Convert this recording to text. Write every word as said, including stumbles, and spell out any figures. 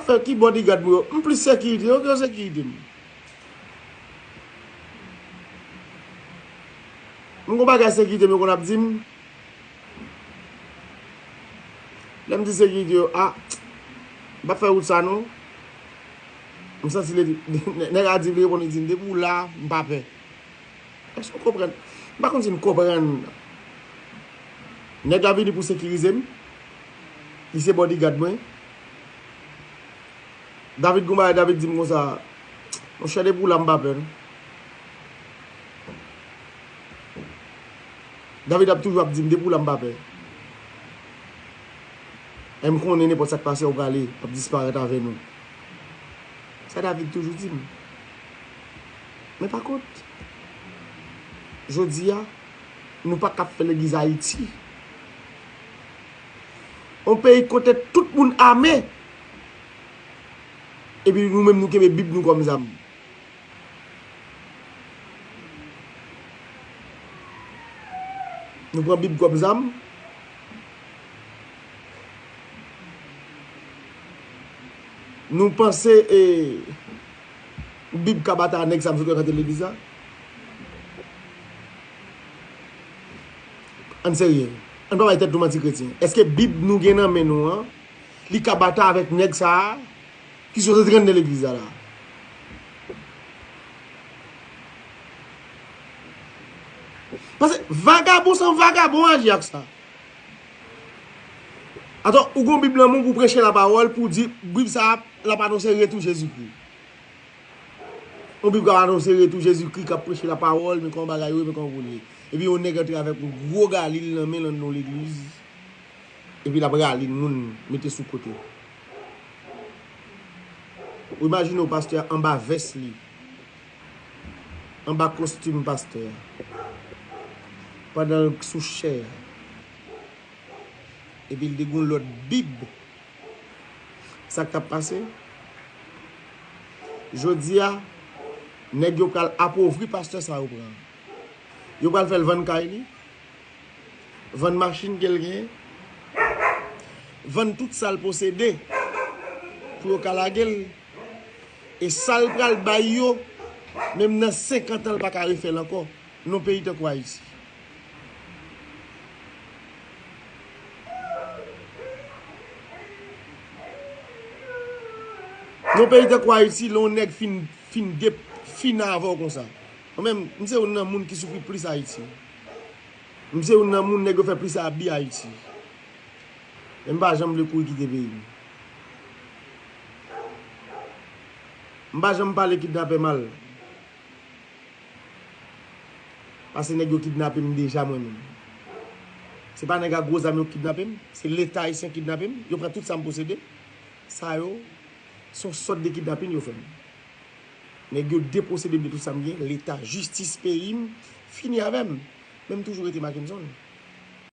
Ki bodyguard mwen yo? M plis sekirite yo ke yo sekirite m. M gon bagay sekirite m yo konn ap di m. Lè m di sekirite yo, a, m p ap fè wout sa non. M santi li, nèg la di, li reponn, li di m, depi w la, m pa pè. Èske w konprann? M pa konn si n konprann. Nèg la vini pou sekirize m. Li se bodyguard mwen. David gon bagay, David di m konsa, monchè, depi w la, m pa pè non. David ap toujou ap di m, depi w la, m pa pè. E m konnen nenpòt sa k pase, w prale, w ap disparèt avè nou. Sa David toujou di m. Men pa kont, jodi a, nou pa ka ap fè legliz Ayiti. Yon peyi kote tout moun ame, epi nou menm nou kenbe Bib nou kòm zam. Nou pran Bib kòm zam. Nou panse, e, Bib ka batay ak nèg sa m sot rekante legliz la? Ann serye. Ann pa bay tèt nou manti kretyen. Èske Bib nou gen nan men nou an, li ka batay avèk nèg sa a ki sot rekante legliz la la? Paske vagabon san vagabon aji ak sa. Atò, ou gon Bib nan men w pou preche lapawòl, pou di, Bib sa a, l ap anonse retou Jezikri. Yon Bib k ap anonse retou Jezikri, k ap preche lapawòl, men kòman bagay yo ye, men kòman pou l ye. Epi yon nèg antre avèk yon gwo galil nan men l anndan yon legliz. Epi l ap rale moun, mete sou kote. Ou imajine w pastè a anba vès li, anba kostim pastè a, pandan l sou chè a. Epi l te gen yon lòt Bib. Sa k t ap pase? Jodi a, nèg yo pral apovri pastè sa yo pran. Yo pral fè l vann kay li, vann machin ke l genyen, vann tout sa l posede pou yo ka lage l. E sa l pral bay yo, menm nan senkant an, l pa ka refè l ankò. Nan peyi tankou Ayiti. Nan peyi tankou Ayiti, lè yon nèg fin, fin de, fin avè w konsa. Mwen menm, m se youn nan moun ki soufri plis Ayiti. M se youn nan moun nèg yo fè plis abi Ayiti. E m pa janm vle kouri kite peyi m. M pa janm pale kidnapè mal. Paske nèg yo kidnape m deja mwen menm. Se pa nèg ak gwo zam yo k kidnape m, se Leta ayisyen k kidnape m, yo pran tout sa m posede. Sa yo, se yon sòt de kidnapin yo fè m. Nèg yo deposede m de tout sa m gen, Leta, jistis peyi m, fini avè m. Men m toujou rete Mackenson.